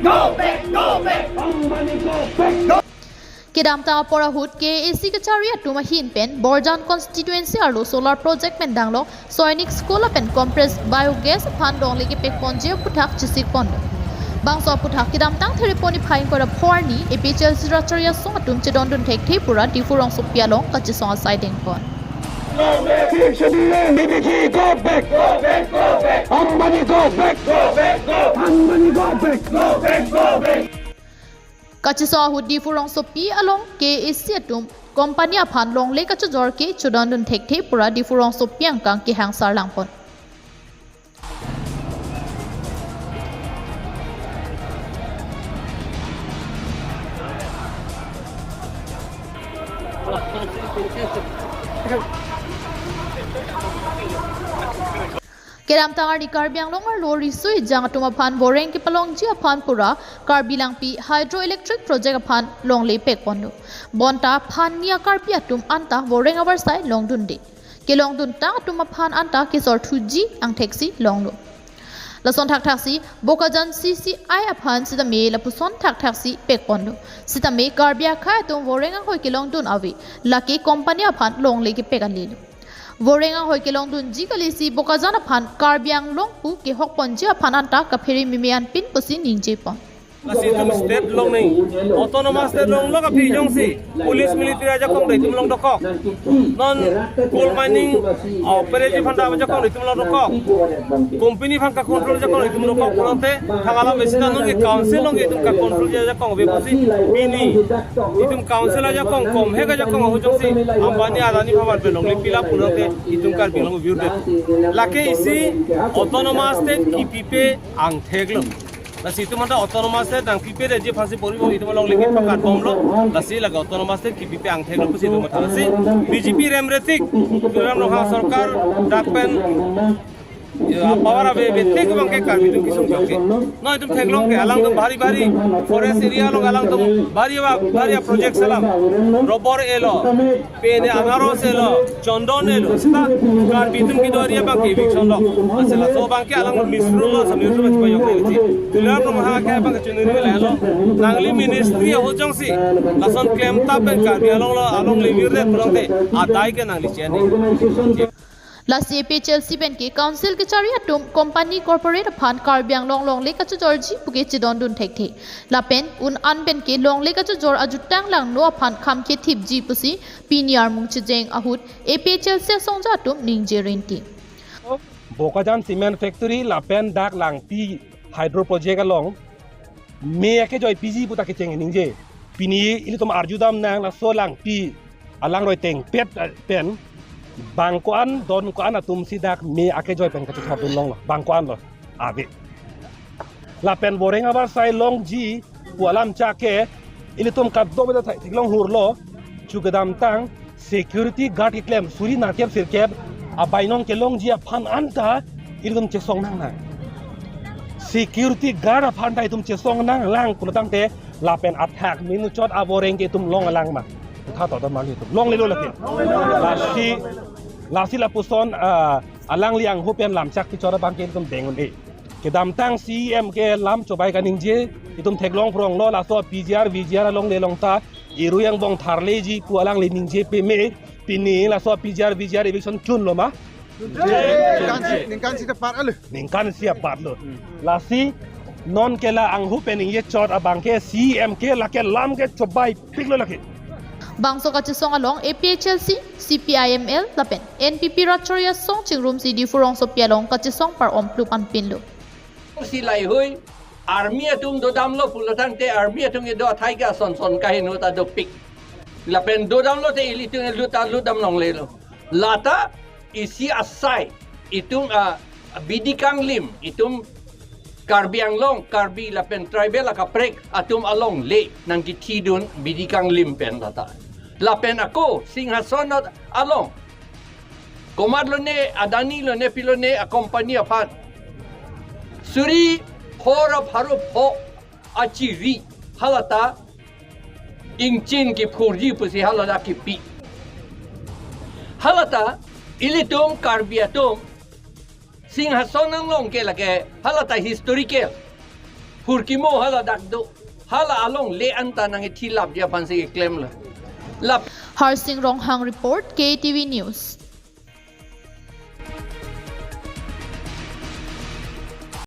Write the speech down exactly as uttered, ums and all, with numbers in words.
Go back, go back. Ambani, go back, go. Kedamtang apor ahut K A A C kachari atum ahin pen Borjan constituency arlo solar project pen danglong Sainik School lapen compressed biogas aphan longle kepekponji aputhak chesikpon. Bangso aputhak kedamtang Thereponi phai ingkoi ra pho arni A P H L C rat chari asong atum chedondun thekthe pura Diphu rongsopi along kachesong asai dengpon. Go back, go back, go back. Ambani, go back, go back, go. Ambani, go back, go back, go back. Kachesong ahut Diphu rongsopi along K A A C atum company aphan longle kachojor ke chodondun thekthe pura Diphu rongsopi angkang kehang sarlangpon. Kedamtang arni Karbi Anglong arlo riso ejang atum aphan voreng kepalongji aphan pura Karbi Langpi Hydroelectric Project aphan longle pekponlo. Bonta phan ni a-Karbi atum anta voreng avarsai longdunde. Kelongdun tang atum aphan anta kesorthuji angthek si longlo. Lason thakthaksi Bokajan C C I aphan sitame lapuson thakthaksi pekponlo. Sitame Karbi akhei atum voreng ahoi kelongdun ave, lake company aphan longle kepek alelo. Voreng ahoi kelongdunji kali si Bokajan aphan Karbi Anglong pu kehokponji aphan anta kaphere meme anpin pusi ningjepon. Lasi itum state longnei, autonomous state longlo kaphi jongsi police military ajakong do itum longdokok. Non coal mining, ah, operation phanta ajakong do itum longdokok. Company aphan ka-control ajakong do itum longdokok pulote thang alam esita non ke council along itum ka-control ajakong ave pusi pini itum council ajakong, Komhek ajakong ahut jongsi Ambani Adani aphan pen longle pila pulote itum Karbi Anglong virdet. Lake isi autonomous state kipipe angtheklo. Lasi itum anta autonomous state nangpipedeji aphansi pori bom itum alongle kepakatbomlo. Lasi lake autonomous state kipipe angtheklo pusi itum matha. Lasi B J P remretik, Tuliram Ronghang sorkar dak pen, ya, power ave, betik abang ke Karbi atum kesung joke. No itum theklong ke alangtum bhari bhari forest area along alangtum bhari ba, bhari project selam. Rubber elo, pen anaros elo, chondon elo, seta Karbi atum kedo area abang ke eviction lo. Asela so abang ke alang misrule lo, samir lo, chipayok lo, chi. Tuliram Ronghang ke abang ke chuniri lo. Nangli ministry ahut jongsi lason klemta pen Karbi Anglong lo, alongle virdet pulote adai ke nangli cheni. Lasi A P H L C pen ke council kachari atum company corporate aphan Karbi Anglong longle kachojorji puke chedondun thekthe. Lapen un an pen ke longle kachojor ajutang langno aphan kham kethipji pusi pini armung chejeng ahut A P H L C asongja atum ningje rinti. Bokajan Cement Factory lapen dak Langpi Hydro Project along me akejoi piji puta kecheng ningje. Pini ilitum arjudam nang laso Langpi alangroi tengpet, eh, pen bang ko-an don ko-an atum si dak me akejoi pen kachethap dun longlo, bang ko-an lo ave. Lapen voreng avarsai longji pu alam chak ke ilitum kadokave ta theklong hurlo, chu kedamtang security guard keklem suri nangkep sirkep abainong kelongji aphan anta ilitum chesong nang nang. Security guard aphan ta itum chesong nang lang pulotangte lapen athak minuchot avoreng ke itum long alang ma. Tha to ma itum longlelo lake. Lasi, lasi lapuson, ah, alangli angho pen lamchak kechor abang ke itum deng un-e. Kedamtang C E M ke lam chobai kaningje, itum theklong phronglo laso P G R, V G R alongle long ta irui angbong tharleji pu alangli ningje peme, pini laso P G R, V G R eviction chunlo ma? Ningkan si, ningkan si dapat alo. Ningkan si dapat lo. Lasi non ke la angho pen ningje chot abang ke C E M ke lake lam ke chobai piklo lake. Bangso kachesong along A P H L C, C P I M L lapen N P P rat chari asong chingrumsi Diphu rongsopi along kachesong par-om plup anpinlo. Si laheihui army atum dodamlo pulotangte army atum kedo athai ke ason son kaheno ta dopik. Lapen dodamlote ilitum lut ta lutdam longlelo. Lata isi asai itum, ah, bidi kanglim itum Karbi Anglong, Karbi lapen tribal akaprek atum alongle nangkethidun bidi kanglim pen lata. Lapen ako Singhason along komat lone, Adani lone, pi lone a-company aphan suri pho ra pharo pho achiri halata ingchin kephurji pusi halata kipi. Halata ilitum Karbi atum Singhason anglong ke lake halata historical Kurkimo hala dak do. Hala alongle anta nangkethilapji aphansi keklemlo. Lap. Harsing Ronghang report, K T V News.